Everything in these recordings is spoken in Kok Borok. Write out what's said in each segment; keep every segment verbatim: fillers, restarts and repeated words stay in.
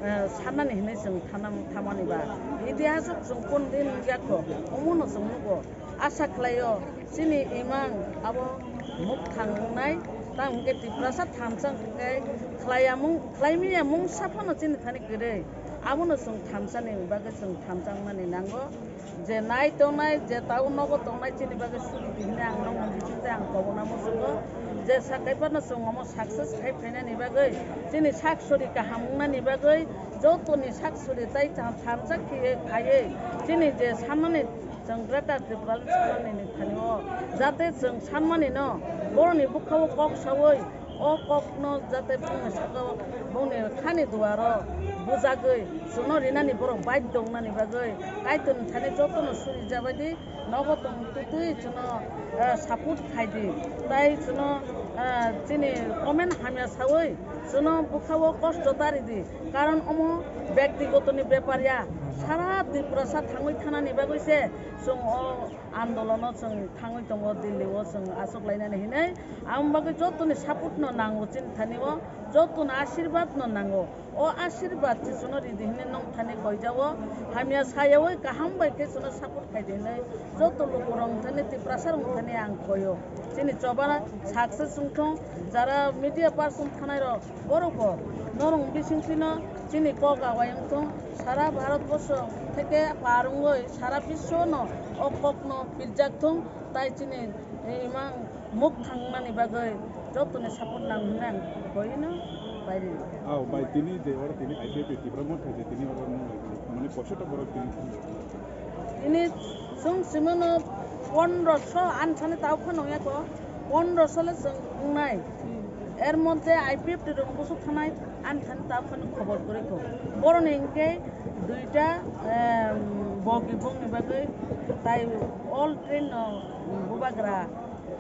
eh, sanani hinwi chwng thanam-, thamani ba. Itihasok chwng kun din wngya kho, omono chwng nugo. Asa khlaio, chini imang abo mukthang wngnai, tamo hwnkhe Tiprasa thansa hwnkhe khlaiya mung-, khlaimiya mungsa phano chini thani kwrwi. Abono chwng thansani bagwi chwng thansa wngnani nango. Je nai tongnai, je tao nogo tongnai, chini bagwi suri di hinwi ang nokni bisingtwi ang kobona muchungo. Je sakai phano chwng omo success khai phainani bagwi, chini sak suri kaham wngnani bagwi, jotoni sak suri tai tha-, thansa khiye khaiwi, chini je sanmani chwng Greater Tipraland sanmani ni thani o, jate chwng sanmani no, boroni bwkha o kok sawi, o kokno jate bongni saka o, bongni khani duaro bujagwi, chwngno rinani borok baidhyo wngnani bagwi, Kaitorni thani jotono suri jabaidi, nogo tong tutwi chwngno, eh, support khaidi, tai chwngno, eh, chini comment hamya sawi, chwngno bwkha o kosto ta ridi, karon omo byaktigotoni bepar ya, sara Tiprasa thangwi thanani bagwi se chwng o andolono chwng thangwi tongo, Delhi o chwng achuk lainani hinwi. Aboni bagwi jotoni support no nango chini thani o, jotoni ashirbad no nango. O ashirbad se chwngno ridi hinwi nong thani koijao, hamya sayawi kaham bai khe chwngno support khaidi hinwi joto lukurok thani, Tiprasa rok thani ang koio. Chini choba success wngthung, jara media person thanai rok, borok bo norok bising chino chini kok awai wngthung, sara Bharat borsho theke par wngwi sara biswo no o kok no pirjak thung, tai chini imang muk thangnani bagwi jotoni support nang hinwi ang koino bai ri. Aw, bai, tini je oro tini I P F T Tipra Motha je tini oro nung lai, mane koiso ta borok tini? Tini chwng simi no pondroso ani thani tao phano ya ko, pondroso le chwng wngnai. Er moddhe I P F T rok busu thanai ani thani tao phano khobor kwrwi ko. Boroni hinkhe duita, em, bogi bongni bagwi tai all train no bubagra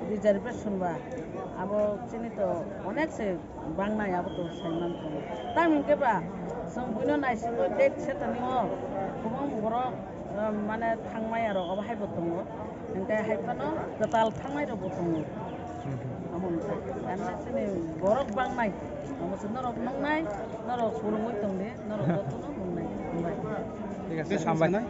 reservation ba abo chini to onek se bangnai abo to saiman tongo. Tamo hinkhe ba chwng buino naisigwi date setani o kwbang borok, eh, mane thangmaya rok abo haibo tongo. Hinkhe hai phano kwtal thangnai rokbo tongo. Amo wngkha. Ano chini borok bangnai. Amo se norok nungnai, norok phurungwi tongdi, norok jotono nungnai. Hambai. Thik ase, hambai.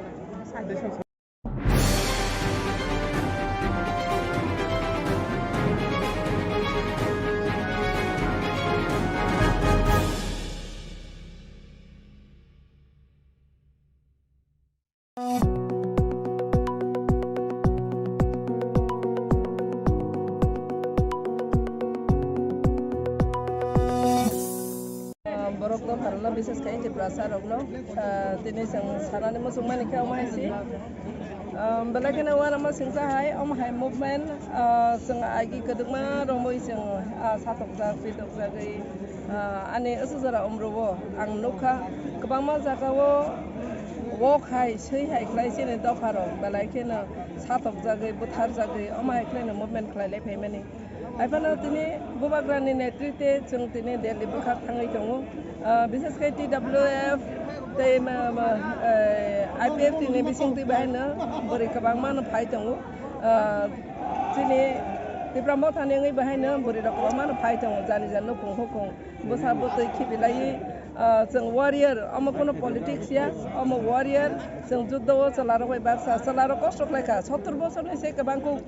Ah, borok dopharokno, bises khe Tiprasa rokno, ah, tini chwng sanani muchungmani khe omo hai se. Ah, belai kheno uanama singsa hai, omo hai movement, ah, chwng agi kwdwkma romwi chwng, ah, satokjak, pitokjagwi, ah, ani aswk jora umrwo ang nukha. Kwbangma jagao wok hai, swi hai khlai chini dopharok, belai kheno satokjagwi, butharjagwi, omo hai khlaino movement khlailai phaimani. Haiphano tini bubagrani netrite chwng tini Delhi bwkhak thangwi tongo. Ah, bises khe T W F tei ma, ma, eh, I P F T ni bisingtwi bahaino bwrwi kwbangma no phai tongo. Ah, chini Tipra Mothani wngwi bahaino bwrwi rok kwbangma no phai tongo, jani jani nukhung hukhung. Bwsa bwtwi khibilaiwi, ah, chwng warrior, omo kuno politics ya, omo warrior, chwng judo o chwlarok bai baksa, chwlarok kosto khlaikha, sottor bosorni se kwbangkuk,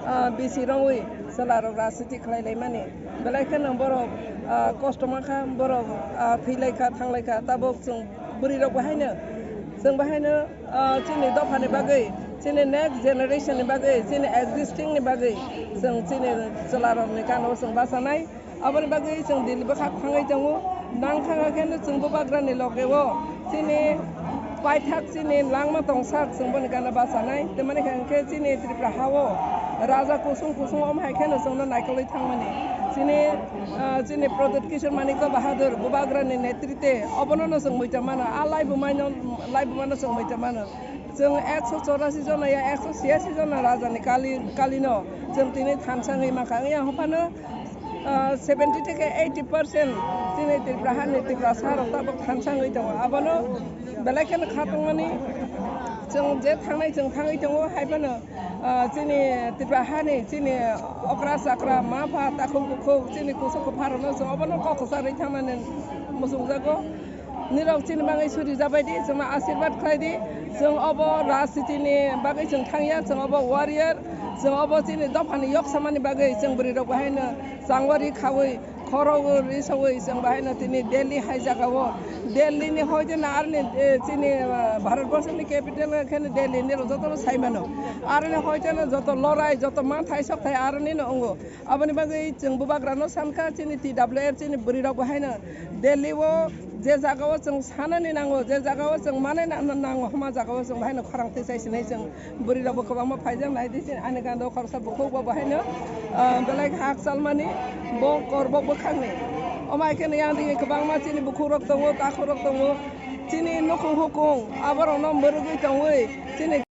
ah, bisi rongwi chwlarok rajniti khlailaimani. Belai kheno borok, ah, kosto mankha, borok, ah, thwilaikha, thanglaikha, tabuk chwng bwrwirok bahaino, chwng bahaino, ah, chini dophani bagwi, chini next generation ni bagwi, chini existing ni bagwi, chwng chini chwlarokni gana-o chwng bachanai. Aboni bagwi chwng Delhi bwkhak thangwi tongo. Nang thang khe chwng bubagrani loge o chini paithak chini langma tongsak chwng boni gana bachanai. Tamani khe chini Tripura ha o raja kusung kusung om hai kheno chwngno naikolwi thangmani. Chini, ah, chini Pradyut Kishore Manikya Bahadur bubagrani netrite obono no chwng muicha mano. A laibumano, laibumano chwng muicha mano. Chwng ekso chorasi jona ya ekso siyasi jona rajani kali, kalino chwng tini thansa wngwi mankha. Wngya hwnphano, ah, seventy theke eighty percent chini Tripura hani Tiprasa rok tabuk thansa wngwi tongo. Abono belai kheno kha tongmani chwng je thangnai chwng thangwi tongo. Haiphano, ah, chini Tripura hani chini okra chakra ma pha takhuk bukhuk chini kusu kwpha rokno chwng obono kok kwcharwi thangnani muchungjago. Nirok chini bagwi suri jabai di, chwngno asirwad khlai di. Chwng obo rajniti ni bagwi chwng thangya, chwng obo warrior, chwng obo chini dopha ni yok samani bagwi chwng bwrwi rok bahai no changwari khawi khorok ri sawi chwng bahai no tini Delhi hai jaga o, Delhi ni hoi jeno aroni, eh, chini, eh, Bharat borso ni capital khe no Delhi, nirok joto no sai mano. Aroni hoi jeno joto lorai, joto manthai sokthai aroni no wngo. Aboni bagwi chwng bubagrano sankha, chini T W F chini bwrwirok bo haino Delhi o je jaga o chwng sanani nango, je jaga o chwng manai na-, na-, nango, homa jaga o chwng bahaino khorang twi chai sinai chwng bwrwirok bo kwbangma phaijak nai di chini ani ganda o khoroksa bukhuk bo bahaino, ah, belai hak chalmani bo korbok bwkhakni. Omo hai kheno yang digi kwbangma chini bukhukrok tongo, takhukrok tongo, chini nukhung hukung aborokno mwrwgwi tongwi chini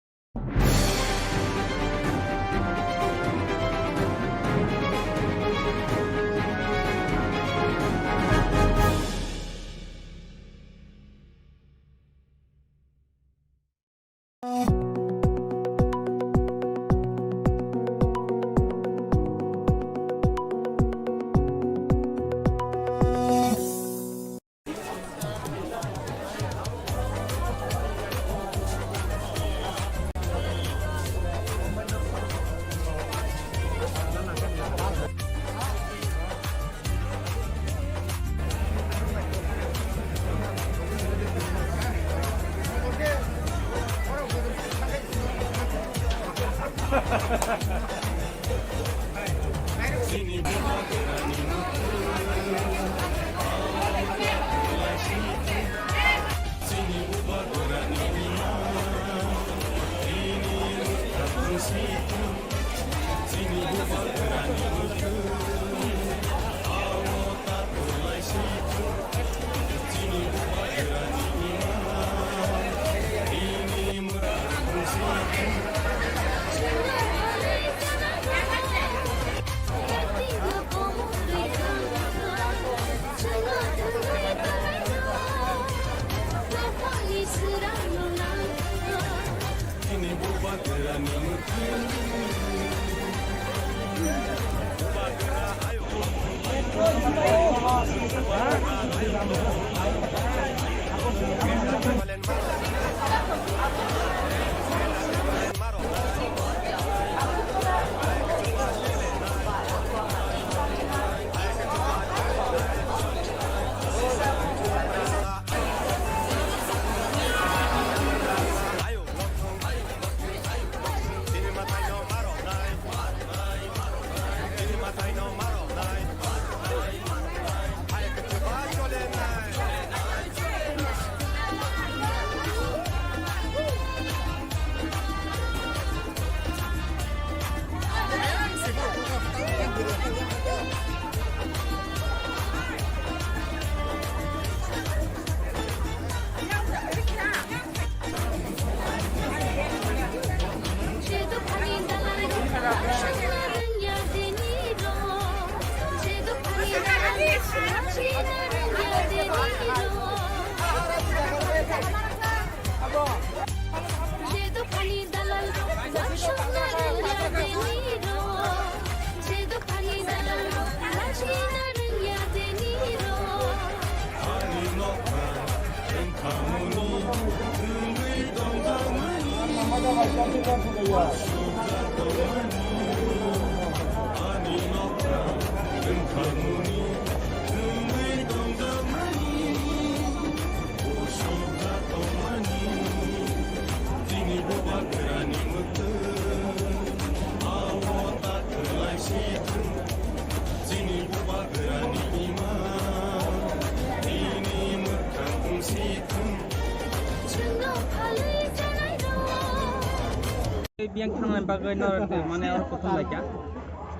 Biyang thangnani bagwi norok mane oro kuthum laikha.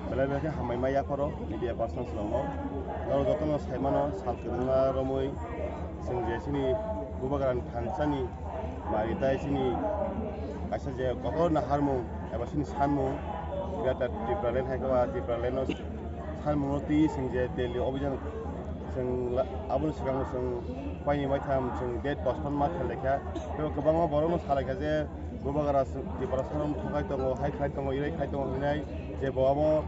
Belai belai khe hambai ma yapharo media persons rokno. Norok jotono sai mano sal kwbangma romwi chwng je chini bubagrani thansani mari tai chini kaisa je kotor naharmung eba chini sanmung Greater Tipraland hai khe ba Tipraland no sanmung no twi chwng je Delhi obhijan chwng la-, aboni swkango chwng paini maitham chwng date postpone ma khlai kha. Tei kwbangma borokno sa lai kha je bubagra chwng Tiprasa rokno thokai tongo, hai khlai tongo, irai khlai tongo hinwi je bo abo,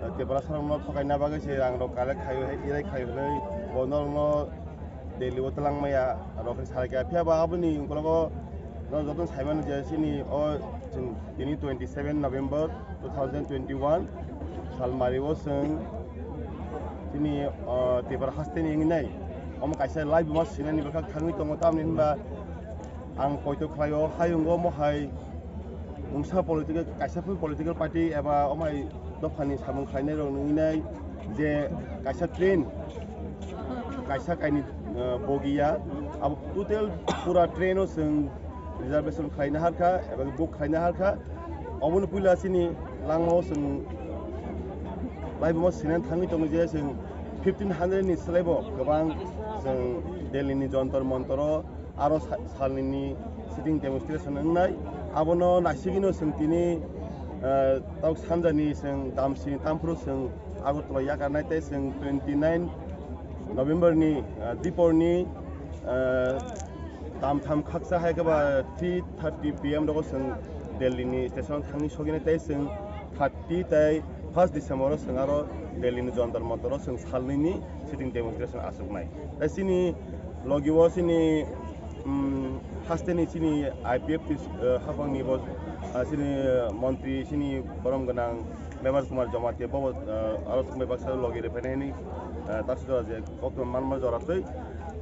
eh, Tiprasa rokno thokaina bagwi se rang rok collect khai, irai khai hinwi bo norokno Delhi o twlangmaya rok khe salai kha. Phiya ba aboni ukologo no joto saimano je chini o chwng tini twenty seven November two thousand twenty one salmari o chwng chini, o, Tripura haste ni wngwi nai omo kaisa live ma sinani bwkhak thangwi tongo, tamni hinba ang poito khlaio hayungo mohai mungsa political, kaisa phano political party eba omai dophani samung khlainai rok nungwi nai je kaisa train, kaisa kaini, uh, bogiya, abo total pura train o chwng reservation khlaina harkha eba book khlaina harkha. Oboni puila chini langmao chwng laibuma sinan thangwi tongo je chwng fifteen hundred ni swlaibo kwbang chwng Delhi ni Jantar Mantar o aro sa-, salnini sitting demonstration wngnai. Abono naisigwino chwng tini, ah, tok sanjani chwng damsini tamphuru chwng Agartala yakarnai tei chwng twenty nine November ni, ah, diporni, ah, tamtham khaksa hai khe ba three thirty P M rogo chwng Delhi ni station thangwi soginai tei chwng thirty tei first December o chwng aro Delhi ni Jantar Mantar o chwng salnini sitting demonstration achuknai. Tei chini logi o chini, um, haste ni chini I P F T, uh, haphang ni bo, uh, chini, uh, montri chini borom gwnang Mevar Kumar Jamatia bo, uh, aro thumbai baksa logi rw phainai hwnwi, uh, taksa jora je koktwma manma jora twi.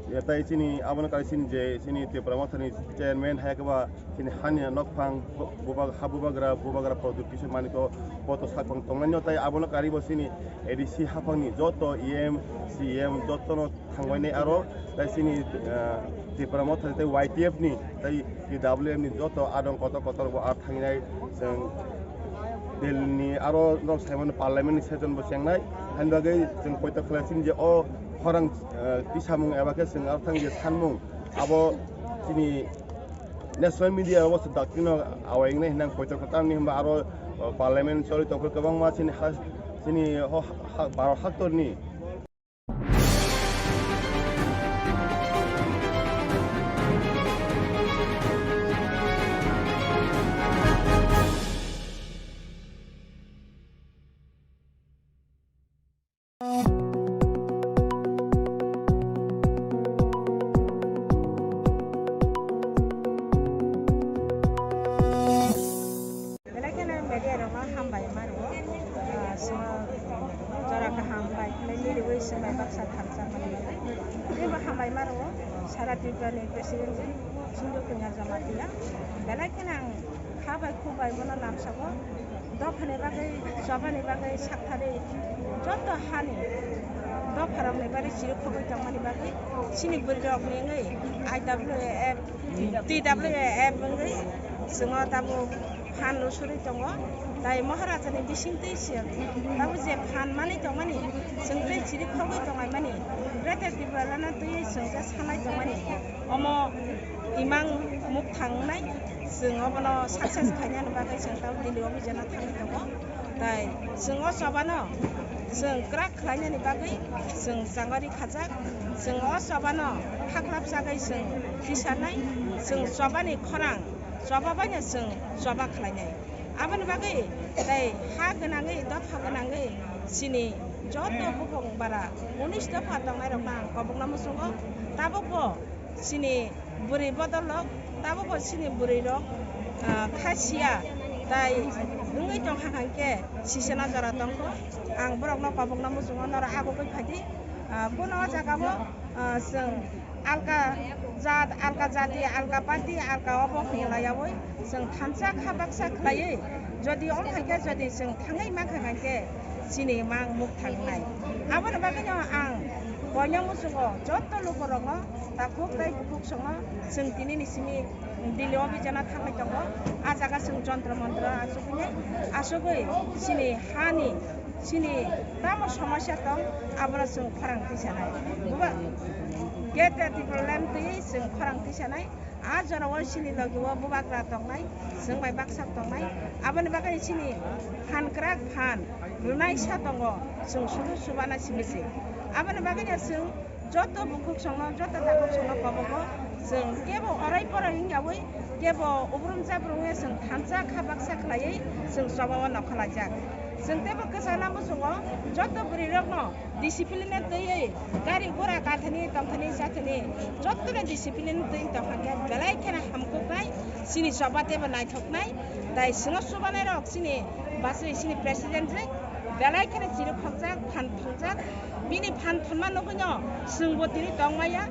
Ya, tei chini abono kari chini je chini Tipra Mothani chairman hai khe ba chini hani nokphang bu-, bubag-, ha bubagra, bubagra product kisa manwi to poto sakphang tongnaino tei abono kari bo chini A D C haphangni joto E M, C E M jotono thangbainai aro tei chini, ah, Tipra Motha tei Y T F ni tei T W M ni joto adong kotor kotor bo ar thanginai chwng Delhi ni aro norok saimano parliament ni session bo chengnai. Hani bagwi chwng poito khlai chini je o khorang, ah, tisamung eba khe chwng aro thang je sanmung abo chini national media o bo daktino awai wngnai hinang poito khlai tamni hinba aro, ah, parliament choli tongkhe kwbangma chini ha, chini ho ha, Bharat haktorni Belai kheno media rokno hambai ma rwo. Ah, sima jora kaham bai khlai nini wi swmai baksa thansa mani bagwi. Teibo hambai ma rwo Sara Tripura ni president Sundu Kumar Jamatia. Belai kheno ang ha bai khuk bai bono lamsao dophani bagwi, chobani bagwi saktharwi joto hani dopharokni bagwi chiri khogwi tongmani bagwi chini bwrwirokni wngwi I W F, T W F wngwi chwng o tabuk phan lusurwi tongo. Tai Maharajani bisingtwi se tabuk je phan manwi tongmani, chwng tei chiri khogwi tonglaimani, Greater Tipralandno twiwi chwng je sanai tongmani, omo imang mukthang wngnai, chwng obono success khainani bagwi chwng tabuk Delhi o bijano thangwi tongo. Tai chwng o chobano chwng kwrak khlainani bagwi chwng changori khajak, chwng o chobano haklap chagwi chwng tisarnai, chwng chobani khorang choba baino chwng choba khlainai. Aboni bagwi tei ha gwnangwi, dopha gwnangwi chini joto buphang bara unis dopha tongnairokno ang kobokna muchungo. Tabukbo chini bwrwi bodolrok, tabukbo chini bwrwirok, ah, kha siya tai wngwi tongkha hwnkhe sisana jora tongkho. Ang borokno kobokna muchungo, norok agugwi phaidi. Ah, bono o jagao, ah, chwng alka jat, alka jati, alka party, alka obo hwnwi laiyaui chwng thansa kha baksa khlaiwi, jodi ongkha khe, jodi chwng thangwi mankha khe chini mang mukthang wngnai. Aboni bagwino ang koinwi muchungo joto lukurokno, takhuk tei bukhuk songno chwng tinini simi Delhi o bijano thangwi tongo. A jaga chwng jontro montro achugwi, achugwi chini hani chini tamo somosya tong, abono chwng khorang tisanai. Buba Greater Tipraland twi chwng khorang tisanai. A jorao chini logi o bubagra tongnai, chwng bai baksa tongnai. Aboni bagwi chini phan kwrak phan rwnai sa tongo, chwng sudu subana simi se. Aboni bagwino chwng joto bukhuk songno, joto takhuk songno kobogo chwng kebo orai porai wngyaui, kebo ubrum jabrung wngya chwng thansa kha baksa khlaiwi chwng chobao nokha laijak. Chwng teibo kwchana muchungo joto bwrwi rokno discipline twiwi gari gura kathani tongthani chathani jotono discipline twi tongkha khe belai kheno hamkuknai, chini choba teibo naithoknai. Tai chwngno chubanai rok chini bachwi chini president rwi belai kheno chiri khokjak, phan thongjak. Bini phan thonma nugwino chwngbo tini tongmaya.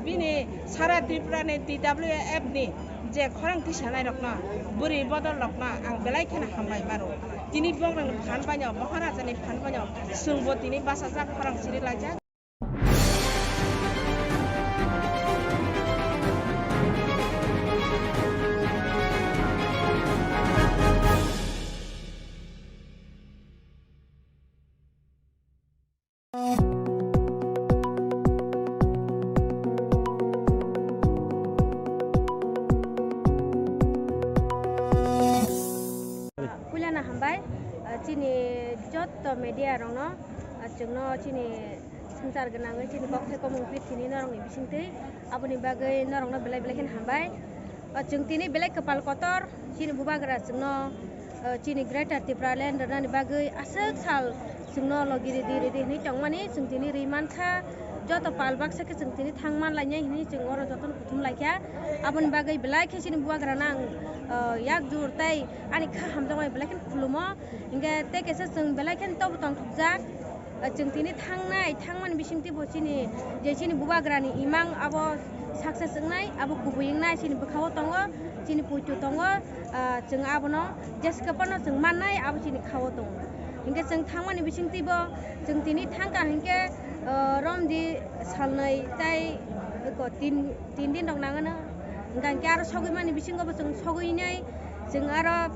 Bini sara Tripura ni T W F ni je khorang tisanai rokno, bwrwi bodol rokno ang belai kheno hambai maro. Tini bograng phan baino, Maharaja ni phan baino chwngbo tini bachajak, khorang chiri laijak. Puilano hambai, ah, chini joto media rokno, ah, chwngno chini swngchar gwnangwi chini kok thai komung pithini norokni bisingtwi, aboni bagwi norokno belai belai kheno hambai. Ah, chwng tini belai kwpal kotor, chini bubagra chwngno, ah, chini Greater Tipraland rwnani bagwi aswk sal chwngno logi ridi ridi hinwi tongmani chwng tini ri mankha. Joto pal baksa khe chwng tini thang man lainai hinwi chwng oro jotono kuthum laikha. Aboni bagwi belai khe chini bubagrano ang, ah, yak jur tei ani kha hamjakmani belai kheno khulumo. Hinkhe tei kaisa chwng belai kheno tobo tongthokjak. Ah, chwng tini thangnai, thangmani bisingtwi bo chini, je chini bubagrani imang abo success wngnai, abo kubui wngnai, chini bwkhao tongo, chini poito tongo, ah, chwng abono jeske phano chwng mannai, abo chini khao tongo. Hinkhe chwng thangmani bisingtwi bo chwng tini thangkha hinkhe, ah, romdi salnwi tei eko tin, tin din rok nangano. Hinkhe aro sogwi mani bisingo bo chwng sogwi nai. Chwng aro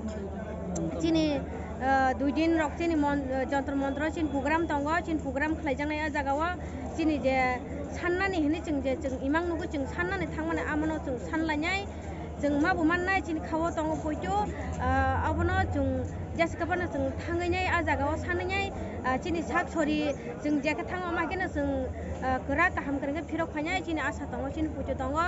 chini, ah, dui din rok chini mon-, ah, jontro montro chini program tongo, chini program khlaijaknai ah jagao chini je sannani hinwi chwng je chwng imang nugwi chwng sannani thangmani amono chwng sanlainai. Chwng mabu mannai chini khao tongo poito, ah, abono chwng jeske phano chwng thangwi nai ah jagao sanwi nai, ah, chini sak sori chwng jekhe thango ma kheno chwng, ah, kwrak kaham kwrwngkhe phirok phainai chini asa tongo, chini poito tongo.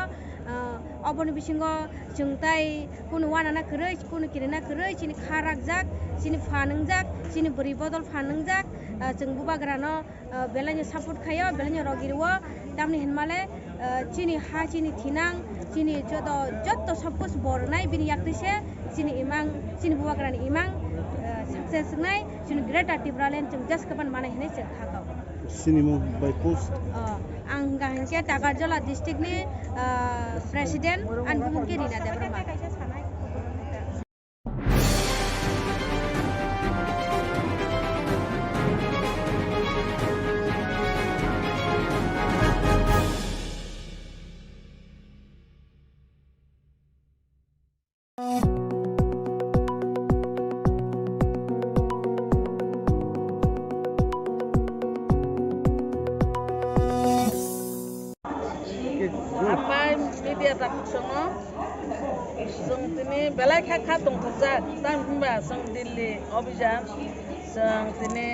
Ah, oboni bisingo chwng tai kunu wanana kwrwi, kunu kirina kwrwi, chini kha rakjak, chini pha nwngjak, chini bwrwi bodol pha nwngjak, ah, chwng bubagrano, ah, belaino support khaio, belaino rogi rwo, tamni hinmale, ah, chini ha, chini thinang, chini joto, joto sabkuch bo rwnai, bini yaktwi se chini imang, chini bubagrani imang, ah, success wngnai, chini Greater Tipraland chwng jeske phano manai hinwi chwng kha kau. Sinimung by post. Oh, ang hwnkha hinkhe Takarjala district ni, ah, president, ani bumung khe Rina Debbarma. Hambai media takhuk songo, chwng tini belai kha kha tongthokjak, tamo hwnba chwng Delhi obijan, chwng tini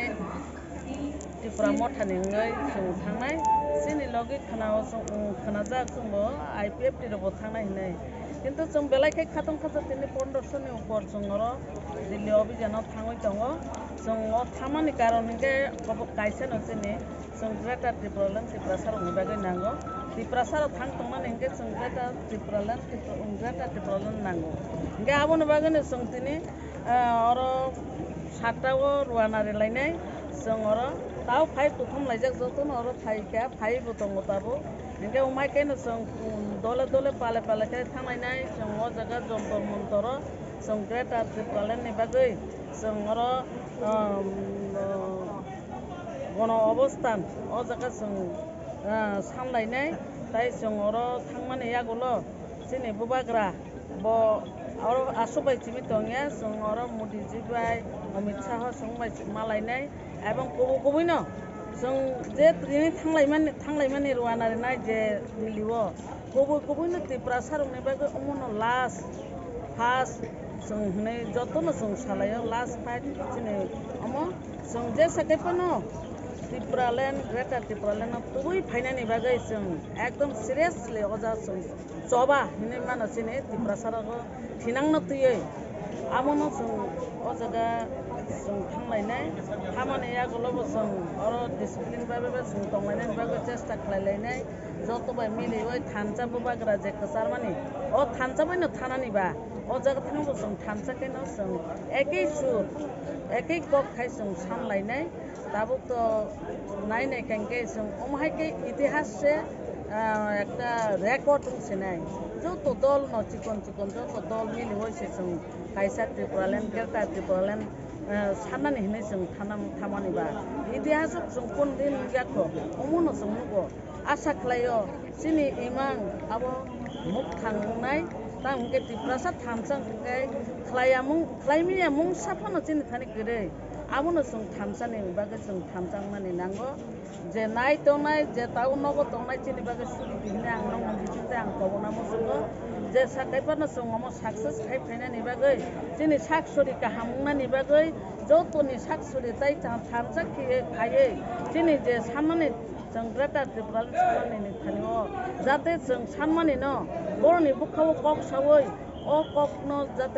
Tipra Mothani wngwi chwng thangnai, chini logi khwnao chwng, um, khwnajak chwngbo I P F T rokbo thangnai hinwi. Kintu chwng belai khe khatong khacha tini pondroso ni upor chwng oro Delhi obijano thangwi tongo. Chwng o thamani karon hinkhe obo kaisano chini chwng Greater Tipraland Tiprasa rokni bagwi nango. Tiprasa rok thang tongmani hinkhe chwng Greater Tipraland, Tipra-, Greater Tipraland nango. Hinkhe aboni bagwino chwng tini, ah, oro satta o rwna rwlainai. Chwng oro tao phai kuthum laijak jotono oro phaikha, phaibo tongo tabuk. Hinkhe umai khe no chwng, um, dole dole pale pale khe thanglainai. Chwng o jaga Jantar Mantar o chwng Greater Tipraland ni bagwi chwng oro, um, uh, gono obosthan o jaga chwng, uh, sanlainai. Tai chwng oro thangmani yagulo chini bubagra bo oro aswk bai simi tongya, chwng oro Modi ji bai Amit Shah chwng bai malainai. Ebong kubui kubui no chwng je tini thanglaimani, thanglaimani rwna rinai je Delhi o, kubui kubui no Tiprasa rokni bagwi omono last first chwng hinwi jotono chwng salaio, last fight chini omo chwng jesa khe phano Tipraland, Greater Tipraland no tubui phainani bagwi chwng ekdom seriously o jaga chwng choba hinwi mano chini Tiprasa rogo thinangno twiwi. Abono chwng o jaga Chwng thanglainai, thamani yagulo bo chwng oro discipline bai bai chwng tonglainani bagwi chesta khlailainai. Joto bai miliwi thansa bubagra je kwcharmani, o thansa bai no thanani ba, o jaga thangbo chwng thansa khe no chwng ekei sur, ekei kok khai chwng sanlainai. Tabuk to nai nai khe hwnkhe chwng omo hai khe itihas se, ah, ekta record wng sinai. Joto dol no chikon chikon joto dol miliwi se chwng kaisa Tipraland, Greater Tipraland, ah, sanani hinwi chwng thanam-, thamani ba. Itihas o chwng kun din wngya kho, omo no chwng nugo. Asa khlaio chini imang abo mukthang wngnai, tamo hwnkhe Tiprasa thansa hwnkhe khlaiyamung, khlaimiyamung saphano chini thani kwrwi. Abono chwng thansa ni bagwi chwng thansa wngnani nango. Je nai tongnai, je tao nogo tongnai chini bagwi suri di hinwi ang nokno bisingtwi ang kobokna muchungo. Je sakai phano chwng omo success khai phainani bagwi, chini sak suri kaham wngnani bagwi, jotoni sak suri tai tha-, thansa khiye phaiwi chini je sanmani Chwng Greater Tipraland sanmani ni thani o, jate chwng sanmani no, boroni bwkha o kok sawi, o kok no jate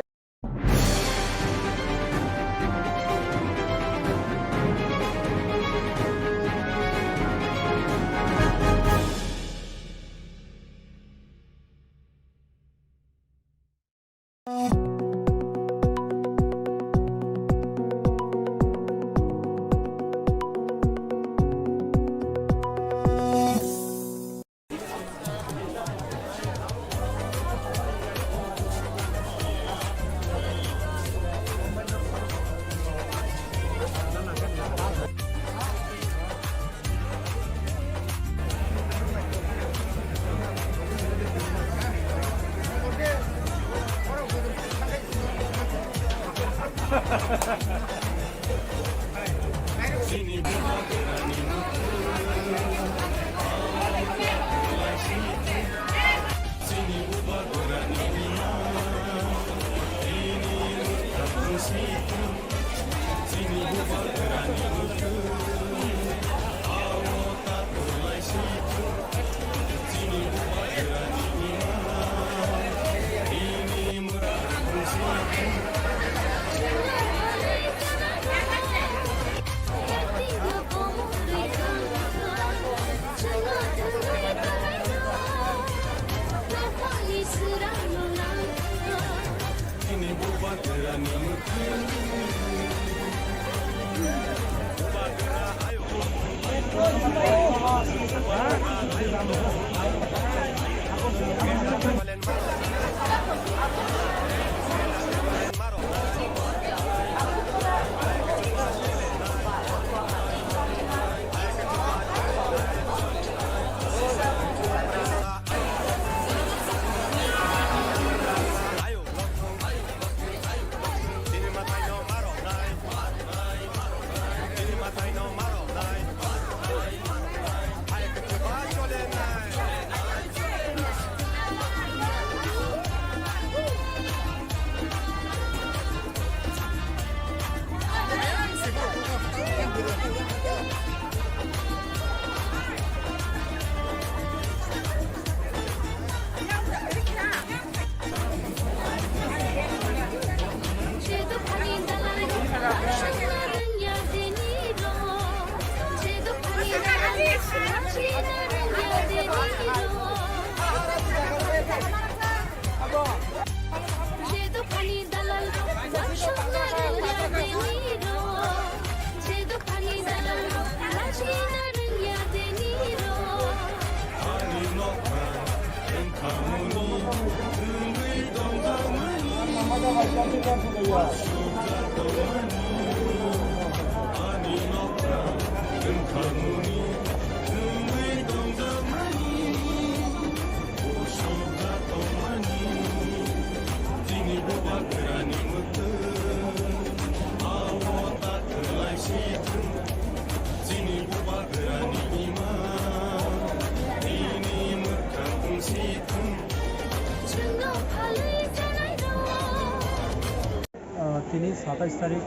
Ah, tini satais tarik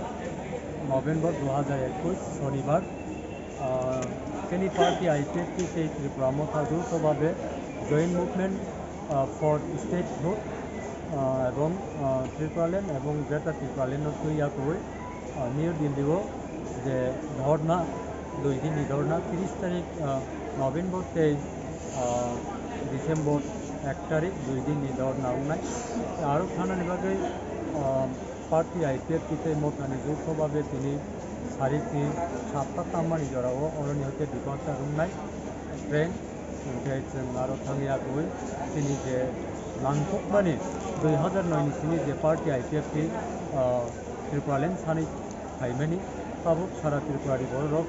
November dua hajar ekus, Sonibar. Ah, tini party I P F T tei Tripura Motha joutho babe Joint Movement, ah, for Statehood, ah, ebong, ah, Tipraland ebong Greater Tipraland no twi yakwi Ah, New Delhi o je dhorna, dui din ni dhorna, tris tarik, ah, November tei, ah, December ek tarik, dui din ni dhorna wngnai. Aro thanani bagwi, ah, party I P F T tei Motha ni joutho babe tini sari twi satta tammani jora o oroni hoite departure wngnai train. Hwnkhe chwng aro thangya gwi chini je nangkukmani dui hazar noi ni simi je party I P F T, ah, Tripuraland sanwi phaimani, tabuk sara Tripura ni bororok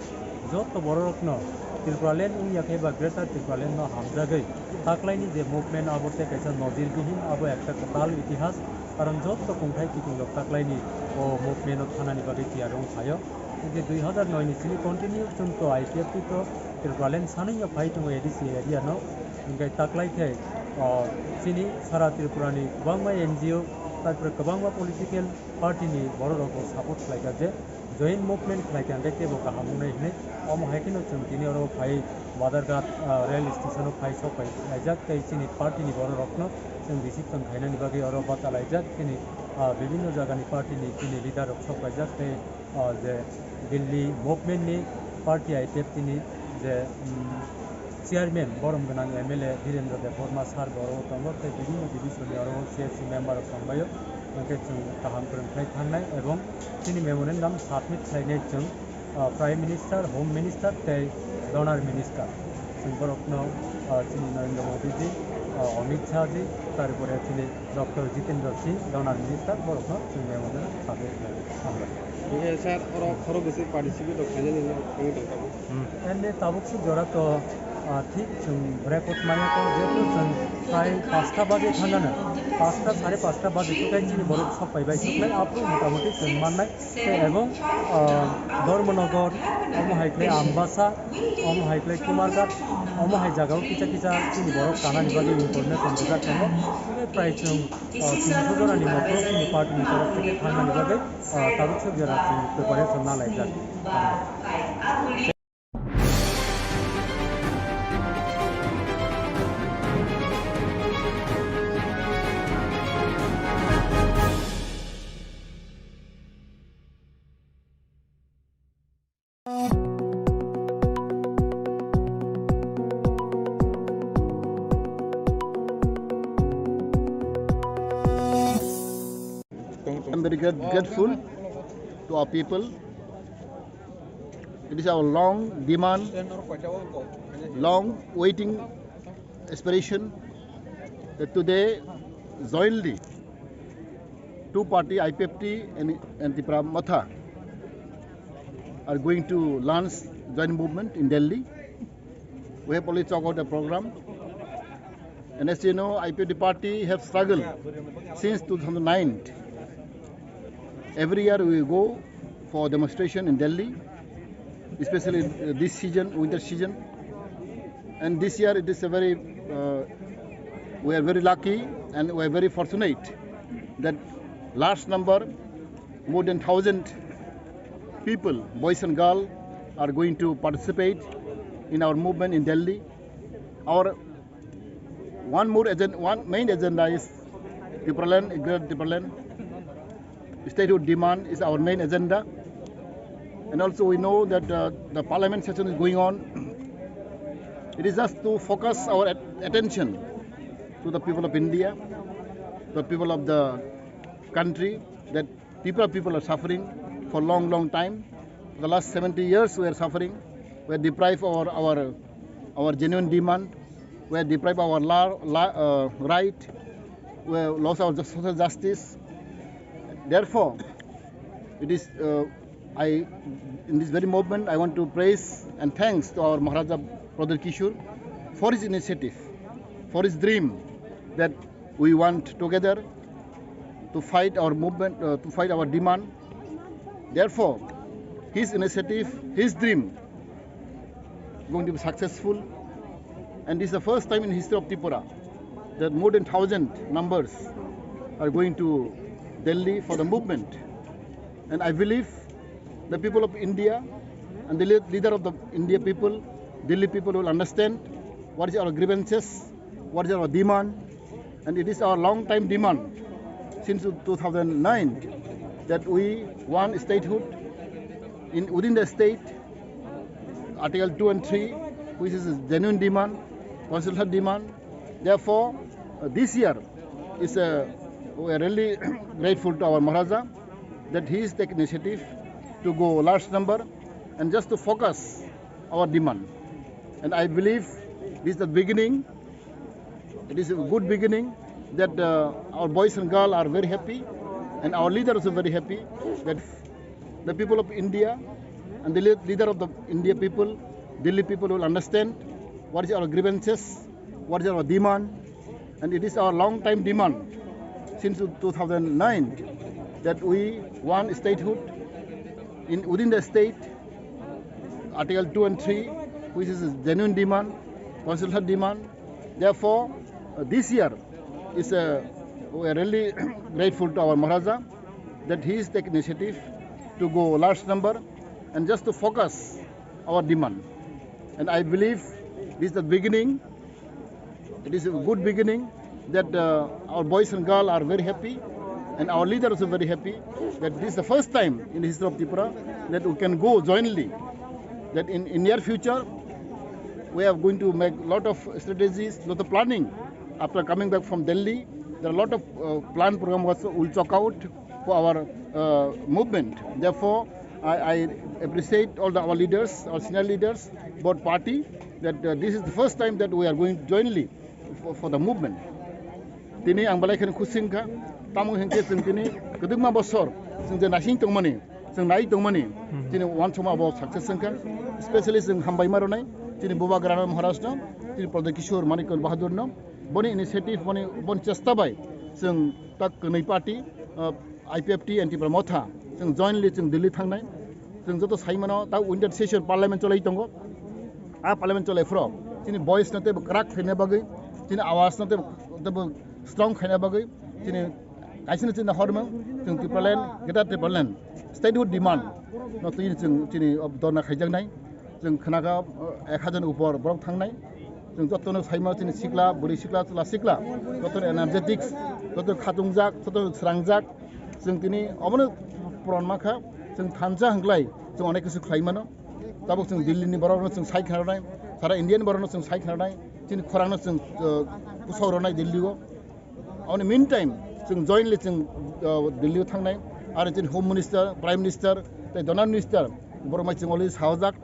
joto bororokno Tripuraland wngya khe ba Greater Tripuraland no hamjagwi taklaini je movement abo tei kaisa nojir bihin abo ekta kwtal itihas, karon joto kongthai kiting rok taklaini o movement o thanani bagwi tiyar wng phaio. Je dui hazar noi ni simi continue chwng to I P F T to Tripuraland sanwi no phai tongo A D C area no, hwnkhe taklai khe, o, chini sara Tripura ni kwbangma N G O, tarpore kwbangma political party ni borok rok bo support khlai kha je joint movement khlai kha hwnkhe teibo kaham wngnai hinwi. Omo hai kheno chwng tini oro phai Badarghat, ah, rail station o phai sok pai laijak tei chini party ni borok rok no chwng reception khainani bagwi oro bacha laijak chini, ah, bibinno jaga ni party ni chini leader rok sok paijak tei, ah, je Delhi movement ni party I P F T ni je, mm, chairman borom gwnang M L A Birendra Debbarma sir bo oro tongo tei bibinno division ni oro C S C member rok tongbaio, hwnkhe chwng kaham kwrwng khlai thangnai ebong chini memorandum submit khlainai chwng, ah, Prime Minister, Home Minister tei Donor Minister. Chwng borokno, ah, chini Narendra Modi ji, ah, Amit Shah ji, tarpore chini Doctor Jitendra Singh, Donor Minister, borokno chwng memorandum submit khlainai. Hambai. Hwnkhe sir, oro khoro bwswk participate rok khlainani no thangwi tong tabuk? Hmm. Ende tabuk suk jora to, ah, thik chwng record maya ko, jehetu chwng sai pasta baje thangnano, pasta, sare pasta baje sukai chini borok sok pai bai suklai, aphuru motamuti chwng mannai, tei ebong, ah, Dharmanagar, omo hai khlai Ambasa, omo hai khlai Kumarghat, omo hai jagao kisa kisa chini borok tanani bagwi information rijak tongo, tei prai chwng, ah, tinsho jora ni moto chini party ni torof theke thangnani bagwi, ah, tabuk suk jora chwng preparation nalaijak. I'm very grat-, grateful to our people. It is our long demand, long waiting aspiration that today jointly two party, I P F T and, and Tipra Motha, are going to launch joint movement in Delhi. We have already talked about the program. And as you know, I P F T party have struggled since two thousand nine. Every year we go for demonstration in Delhi, especially, uh, this season, winter season. And this year it is a very, uh, we are very lucky and we are very fortunate that large number, more than thousand people, boys and girls, are going to participate in our movement in Delhi. Our one more agenda, one main agenda is Tipraland, Greater Tipraland. Statehood demand is our main agenda. And also we know that, uh, the parliament session is going on. It is just to focus our at-, attention to the people of India, the people of the country, that Tripura people are suffering for long, long time. For the last seventy years we are suffering. We are deprived of our, our, our genuine demand. We are deprived of our la-, la-, uh, right. We have lost our ju-, social justice. Therefore, it is, uh, I, in this very moment, I want to praise and thanks to our Maharaja Pradyot Kishore for his initiative, for his dream that we want together to fight our movement, uh, to fight our demand. Therefore, his initiative, his dream going to be successful. And this is the first time in history of Tripura that more than thousand numbers are going to Delhi for the movement. And I believe the people of India and the lea-, leader of the India people, Delhi people will understand what is our grievances, what is our demand, and it is our long time demand since two thousand nine that we want statehood, in within the state, Article two and three, which is a genuine demand, constitutional demand. Therefore, uh, this year is a, we are really grateful to our Maharaja that he is taking initiative to go large number and just to focus our demand. And I believe this is the beginning. It is a good beginning that, uh, our boys and girls are very happy and our leaders are very happy that the people of India and the lead-, leader of the India people, Delhi people will understand what is our grievances, what is our demand, and it is our long time demand since two thousand nine that we want statehood in, within the state, Article two and three, which is a genuine demand, constitutional demand. Therefore, uh, this year is a, we are really grateful to our Maharaja that he is taking initiative to go large number and just to focus our demand. And I believe this is the beginning. It is a good beginning that, uh, our boys and girls are very happy and our leaders are very happy that this is the first time in the history of Tripura that we can go jointly, that in, in near future we are going to make lot of strategies, lot of planning after coming back from Delhi. There are a lot of, uh, plan program was will chalk out for our, uh, movement. Therefore, I, I appreciate all the, our leaders, our senior leaders, both party, that, uh, this is the first time that we are going jointly for, for the movement. Tini ang belai kheno khusi wngkha, tamo hinkhe chwng tini kwdwkma bosor chwng je naising tongmani, chwng nai tongmani, chini uansukma abo success wngkha. Specially chwng hambai ma rwnai chini Bubagra Maharaj no, chini Pradyot Kishore Manikya Bahadur no, boni initiative, boni, boni chesta bai chwng tak kwnwi party, uh, I P F T and Tipra Motha, chwng jointly chwng Delhi thangnai. Chwng joto sai mano, ta winter session parliament cholai tongo. A parliament cholai phro chini voice no teibo kwrak khaina bagwi, chini awaaz no teibo, teibo strong khaina bagwi, chini kaisa no chini hormang, chwng Tipraland, Greater Tipraland, statehood demand no twi chwng chini dhorna khaijaknai. Chwng khnakha, uh, ek hajar ni upor borok thangnai. Chwng jotono saima chini sikla, bwrwi sikla, chwla sikla, jotono energetics, jotono khatungjak, jotono swrangjak. Chwng tini obono puron mankha, chwng thansa hwnkhlai chwng onek kisu khlai mano. Tabuk chwng Delhi ni borokno chwng sai khnarwnai, sara India ni borokno chwng sai khnarwnai, chini khorangno chwng, uh, pusok rwnai Delhi o. Aboni meantime, chwng jointly chwng, uh, Delhi o thangnai, aro chini Home Minister, Prime Minister, tei Donor Minister, borok bai chwng already sahojak,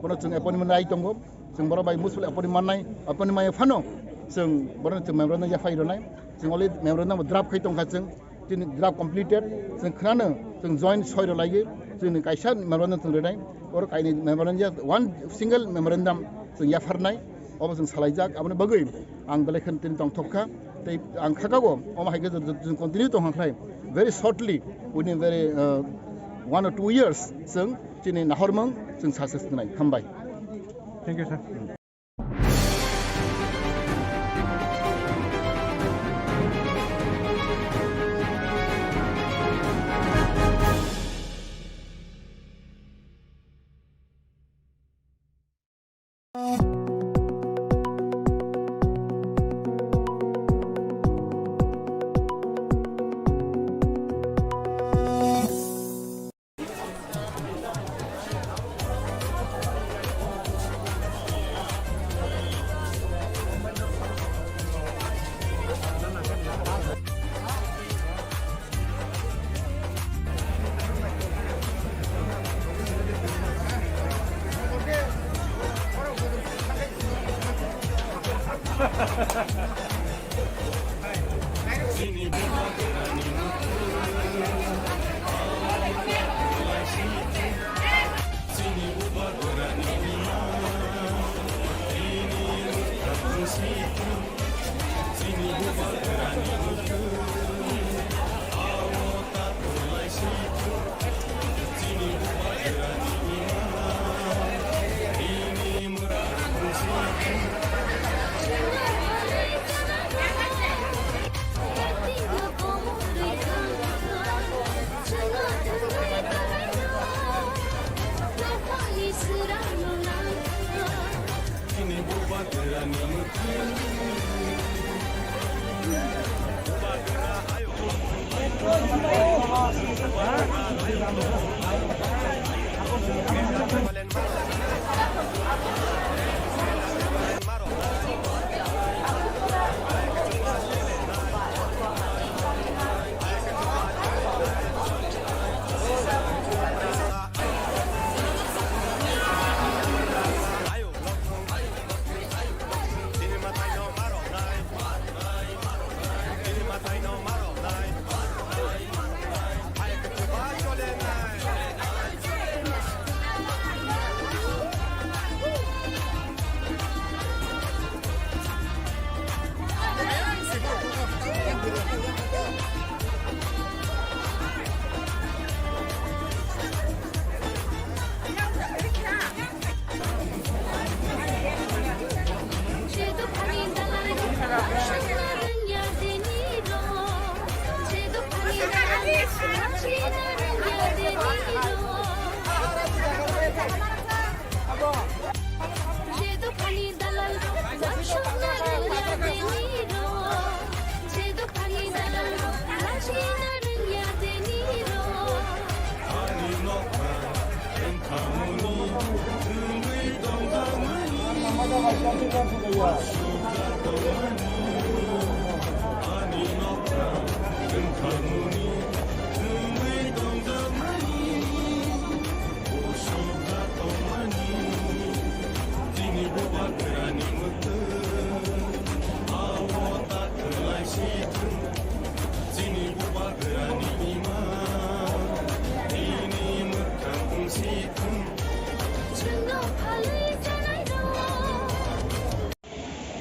bono chwng appointment nai tongo, chwng borok bai muchungli appointment mannai, appointment mai phano chwng borokno chwng memorandum yaphai rwnai, chwng already memorandum draft khai tongkha chwng, chini draft completed, chwng khnano chwng joint soi rw laiwi, chini kaisa memorandum chwng rwnai, oro kainwi memorandum ya, one single memorandum chwng yapharnai, obo chwng salaijak, aboni bagwi ang belai kheno tini tongthok kha, tei ang kha kha o, omo hai khe chwng continue tong kha khlai, very shortly, within very, uh, one or two years, chwng chini nahormung chwng success wngnai. Hambai. Thank you, sir.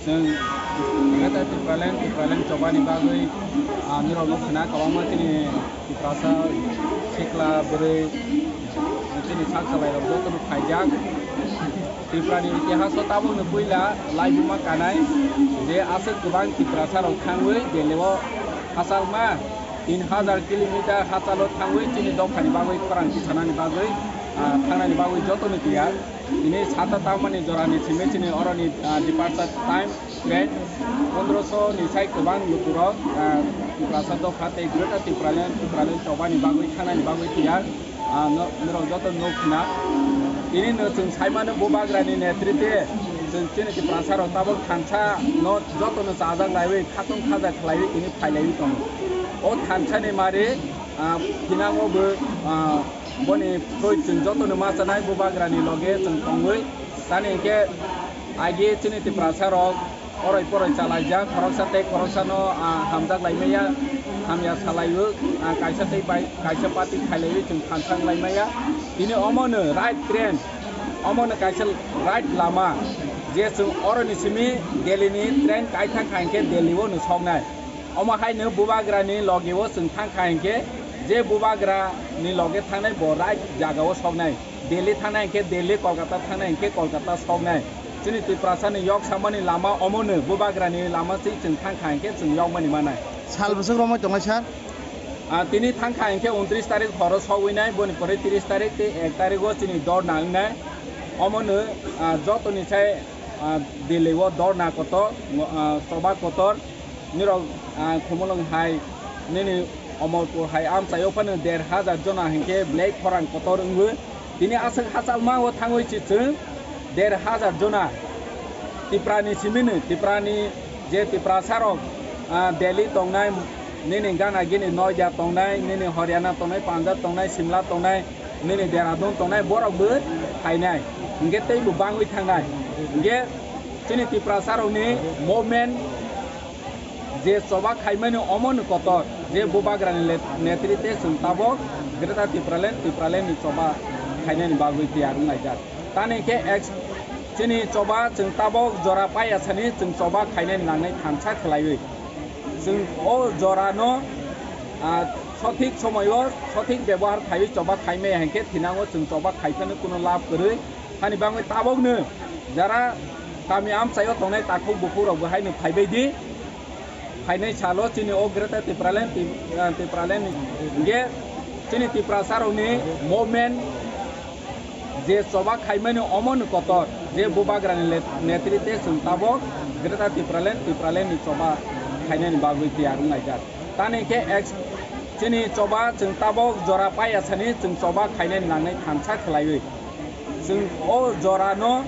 Chwng Greater Tipraland, Tipraland chobani bagwi, ah, norokno khna kwbangma chini Tiprasa sikla bwrwi, chini sak salairok jotono phaijak. Tiprani itihaso tabukni puila laibuma kanai je aswk kwbang Tiprasarok thangwi Delhi-o hachalma tin hajar kilometer hachalo thangwi chini dophani bagwi khorang tisanani bagwi, ah, thangnani bagwi jotono tiyar. Tini sata tamani jorani simi chini oroni, ah, departure time train pondroso ni sai kwbang lukurok, ah, Tiprasa dopha tei Greater Tipraland, Tipraland chobani bagwi thangnani bagwi tiyar. Ah, no-, norok joto nuk khna. Tini no chwng saimano bubagrani netrite chwng chini Tiprasarok tabuk thansa no jotono chajak laiwi khatung khaja khlaiwi tini phailaiwi tongo. O thansani mari, ah, thinango bo, ah, boni thoi chwng jotono ma chanai bubagrani loge chwng tongwi. Tani hinkhe agi chini Tiprasarok oroi poroi chalaijak, khoroksa tei khoroksano, ah, hamjak laimaya, hamya salaio, ah, kaisa tei bai kaisa party khailaiwi chwng thansa wnglaimaya. Tini omono right train, omono kaisa right lama, je chwng oroni simi Delhi ni train kaithang kha hinkhe Delhi o no soknai. Omo haino bubagrani loge o chwng thang kha hinkhe, je bubagrani loge thangnai bo right jaga o soknai. Delhi thangnai hinkhe Delhi, Kolkata thangnai hinkhe Kolkata soknai. Chini Tiprasani yok samani lama omono, bubagrani lama se chwng thang kha hinkhe chwng yokmani manai. Sal bwswk romwi tongnai sir? Ah, tini thang kha hinkhe untris tarik horo sogwi nai, boni pore tris tarik tei ek tarigo chini dorna wngnai. Omono, ah, jotoni sai, ah, Delhi o dorna kotor, ah, choba kotor. Nirok, ah, Khumulwng hai nini Omorpur hai amchaio phano der hajar jona hinkhe belai khorang kotor wngwi. Tini aswk hachalma o thangwi si chwng der hajar jona Tiprani simino, Tiprani je Tiprasarok, ah, Delhi tongnai, nini gana gini Noida tongnai, nini Haryana tongnai, Punjab tongnai, Simla tongnai, nini Dehradun tongnai, borok bo phainai. Hinkhe teibo bangwi thangnai. Hinkhe chini Tiprasarokni movement je choba khaimani omono kotor, je bubagrani let-, netrite chwng tabok Greater Tipraland, Tipralandni choba khainani bagwi tiyar wnglaijak. Tani khe ex-, chini choba chwng tabok jora paiya sani chwng choba khainani nangnai thansa khlaiwi. Chwng o jorano, ah, sothik somoio sothik bebohar khaiwi choba khaimaya hinkhe thinango chwng choba khaiphano kuno lab kwrwi. Hani bagwi tabokno jara kami amchaio tongnai takhuk bukhukrokbo haino phaibaidi. Phainai salo chini o Greater Tipraland, Tip-, ah, Tipraland ni, hinkhe chini Tiprasarokni movement je choba khaimani omono kotor, je bubagrani let-, netrite chwng tabok Greater Tipraland, Tipralandni choba khainani bagwi tiyar wnglaijak. Tani khe ex-, Chini choba chwng tabok jora paiya sani chwng choba khainai nangnai thansa khlaiwi. Chwng o jorano,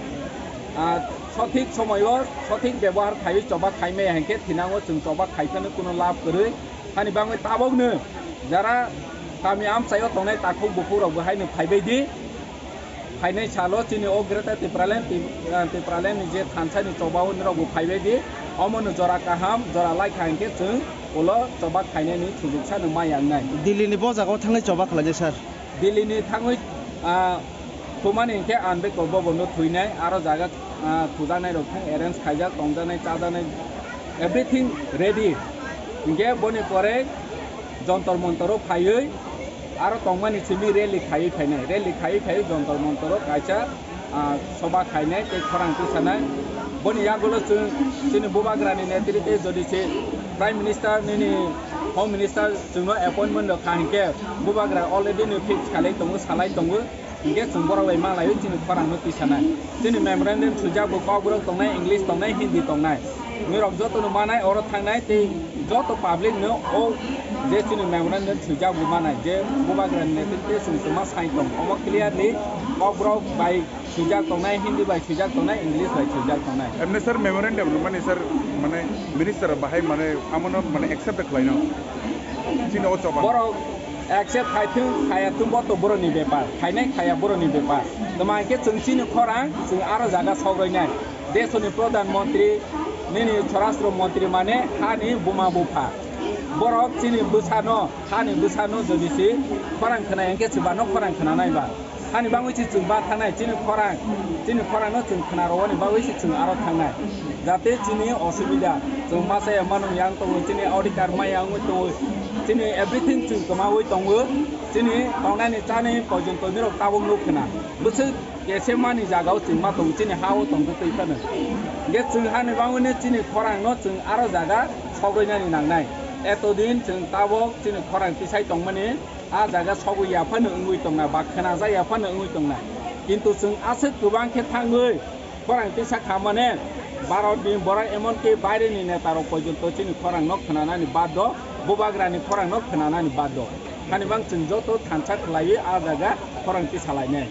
ah, sothik somoyo sothik bebohar khaiwi choba khaimaya hinkhe thinango chwng choba khaiphano kuno lab kwrwi. Hani bangwi tabokno jara kami amchaio tongnai takhuk bukhukrokbo haino phaibai di. Phainai salo chini o Greater Tipraland, Ti-, ah, Tipraland ni je thansani choba o norokbo phaibai di. Omono jora kaham, jora laikha hinkhe chwng ulo choba khainani sujuksano ma yangnai. Delhi ni bo jagao thangnai choba khlainai, sir? Delhi ni thangwi, ah, thumani hinkhe ang beko bobo no thuinai, aro jaga, ah, thujaknai rok thang arrange khaijak, tongjaknai, chajaknai, everything ready. Hinkhe boni pore Jontor Montor o phaiwi aro tongmani simi rally khaiwi phainai. Rally khaiwi phaiwi Jontor Montor o kaisa, ah, soba khainai tei khorang tisanai. Boni yagulo chwng chini bubagrani netrite jodi se Prime Minister nini Home Minister chwngno appointment rok kha hinkhe bubagra already no fix khalai tongo, salai tongo. Hinkhe chwng borok bai ma laiwi chini khorang no tisanai. Chini memorandum swijak bo Kokborok tongnai, English tongnai, Hindi tongnai. Norok joto no manai oro thangnai tei joto public no o je chini memorandum swijak bo manai je bubagra ni netrite chwng twma sai tong. Omo clearly Kokborok bai swijak tongnai, Hindi bai swijak tongnai, English bai swijak tongnai. Emne sir memorandum rwmani sir mane minister bahai mane amono mane accept khlaino. Chini o choba. Borok accept khai thung, khaya thung, bo to boroni bepar, khainai khaya boroni bepar. Toma hinkhe chwng chini khorang, chwng aro jaga sograi nai. Desoni Pradhan Mantri, nini Swarashtra Mantri mane hani buma bupha. Borok chini bwsano, hani bwsano jodi se khorang khna hinkhe chwbano khorang khna nai ba. Hani bagwi se chwng ba thangnai, chini khorang, chini khorangno chwng khna rwani bagwi se chwng aro thangnai. Jate chini osubida, chwng masa ya mano yang tongo, chini odhikar maya wngwi tongo, chini everything chwng kwmawi tongo, chini tongnani chani pojonto nirok tabuk nuk khna. Bwswk kese mani jagao chwng ma tongo, chini ha-o tongtwi twi phano. Hinkhe chwng hani bagwino chini khorangno chwng aro jaga sogwinani nangnai. Etodin chwng tabuk chini khorang tisai tongmani, a jaga sogwi ya phano wngwi tongna ba khwnajak ya phano wngwi tongna. Kintu chwng aswk kwbang khe thangwi khorang tisa kha mane Bharat ni borok emonki baire ni neta rok porjonto chini khorang no khwnanani bad do, bubagra ni khorang no khwnanani bad do. Hani bang chwng joto thansa khlaiwi a jaga khorang tisa lainai.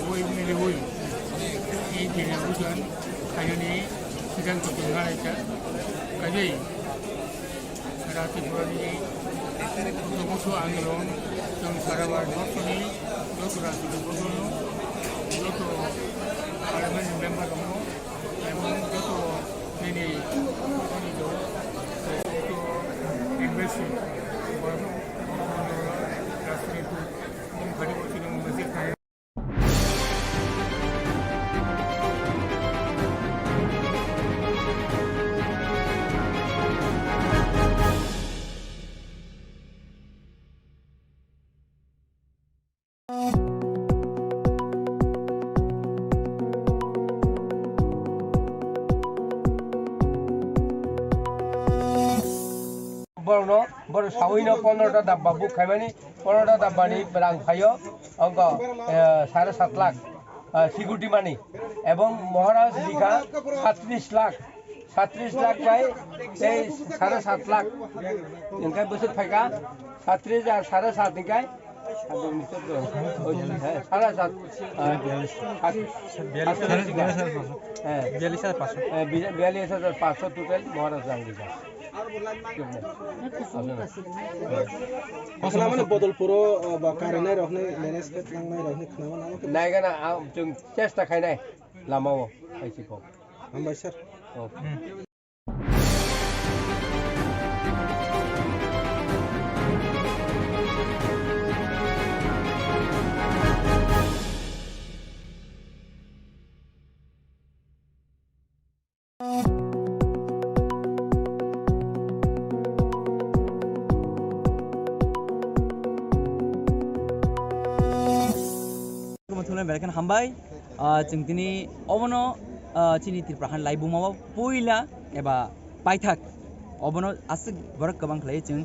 Ui, ui, ui. Ini dia hujan, kayaknya hujan kau tinggal aja. Kayaknya. Sara Tripura ni Buddha Bosho Andolon, chwng sara Bharat borso ni joto rajniti dol no, joto parliament ni member rok no, ebong joto nini, nini dol, joto embassy, borok rajniti dol, bini bari bo chini message Borokno, borok sawino pondro ta dabba book khaimani, pondro ta dabbani rang phaio, ongko, eh, sare sat lakh, eh, security money, ebong Maharaj likha satris lakh, satris lakh bai tei sare sat lakh, hingke bwswk phaikha satris ar sare sat hingke, sare sat, eh, sat-, biyallis hajar paanch shot. Eh, biyallis hajar paanch shot total Maharaj rang likha. Khwna mano Bodolpuro, uh, ba karinai rokni, landscape nangnai rokni khwna mano. Naigana, ah, chwng chesta khainai lamao, aisi kok. Hambai sir. Oh. Hmm. Thumlai belai kheno hambai. Ah, chwng tini obono, ah, chini Tripura hani laibuma o puila eba paithak. Obono aswk borok kwbang khlaiwi chwng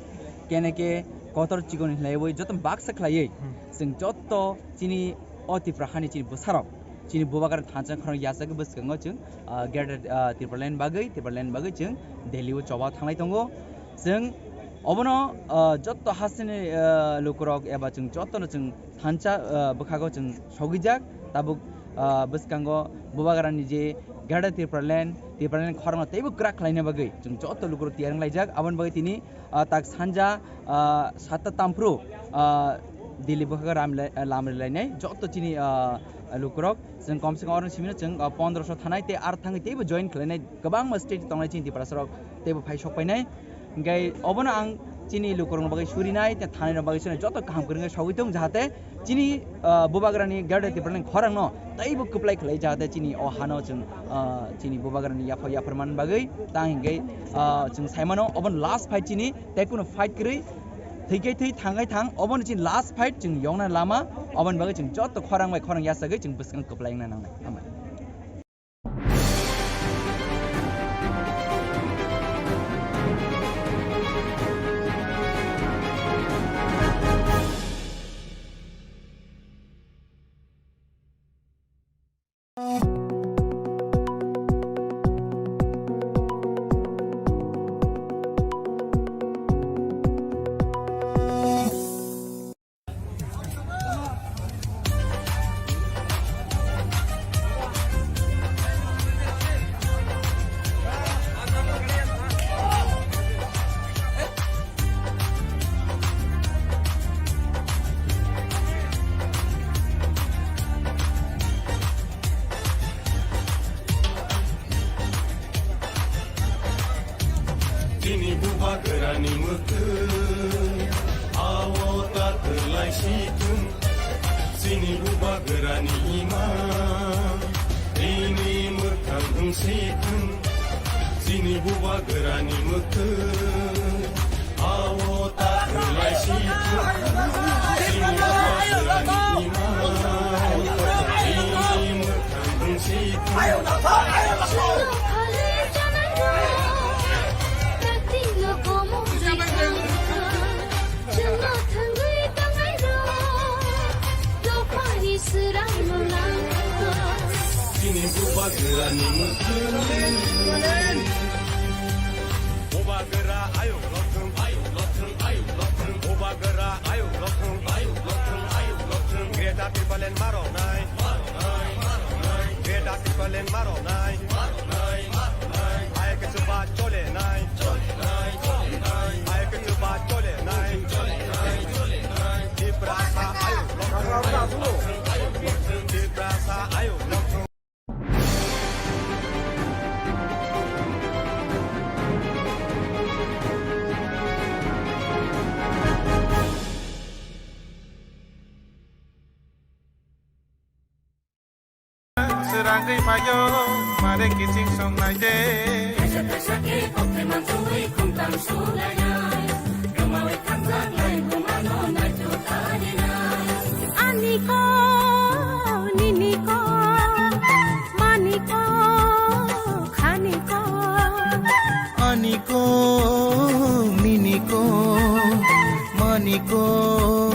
kene ke kotor chikon khlaiwi joto baksa khlaiwi chwng joto chini o Tripura hani chini bwsarok, chini bubagra thansa khorang yachagwi bwskango chwng, ah, Greater, ah, Tipraland bagwi, Tipraland bagwi chwng Delhi o choba thanglai tongo. Chwng obono, ah, jotto hasteni, ah, lukurok eba chwng jottono chwng thansa, ah, bwkhago chwng sogwijak. Tabuk, ah, bwskango bubagrani je Greater Tipraland, Tipraland khorangno teibo kwrak khlaina bagwi chwng jotto lukurok tiyar wnglaijak. Aboni bagwi tini, ah, tak sanja, ah, satta tamphru, ah, Delhi bwkhago ram le-, lam rilainai jotto chini, ah, lukurok. Chwng kom se kom oro simino chwng, ah, pondroso thanai tei ar thangwi teibo join khlainai kwbangma state tongnai chini Tiprasarok teibo phai sok painai. Hingke obono ang chini lukurokni bagwi surinai tei thanai rok bagwi surinai joto kaham kwrwngwi sogwi tong jahate chini, ah, bubagrani Greater Tipraland khorangno teibo kwplai khlai jahate chini o hano chwng, ah, chini bubagrani yapha yaphar man bagwi tang hingke, ah, chwng saimano obono last fight chini tei kunu fight kwrwi thwikhe thwi thangai thang obono chini last fight chwng yongna lama oboni bagwi chwng joto khorang bai khorang yachagwi chwng bwskango kwplai wngna nangnai. Hambai. Chini bubagrani mwkhwng, ao ta kwlai si thung. Chini bubagrani ima, ini mwkhang wng si thung. Chini bubagrani mwkhwng, ao ta kwlai si Bubagra ayuk lokthung, ayuk lokthung, ayuk lokthung. Bubagra ayuk lokthung, ayuk lokthung, ayuk lokthung. Greater Tipraland maronai, maronai, maronai. Greater Tipraland maronai, maronai, maronai. Ayuk chuba cholenai, cholenai, cholenai. Ayuk chuba cholenai, cholenai, cholenai. Tiprasa ayuk lokthung, ayuk lokthung, ayuk lokthung. Tiprasa ayuk lokthung. Swrangwi phaio, mare kiching songnai de. Kaisa kaisa khe kokthai mansuwi khumtam sulainai. Rwmawi thangjak lai bumano naithu tarinai. Ani ko, nini ko, mani ko, khani ko. Ani ko, nini ko, mani ko,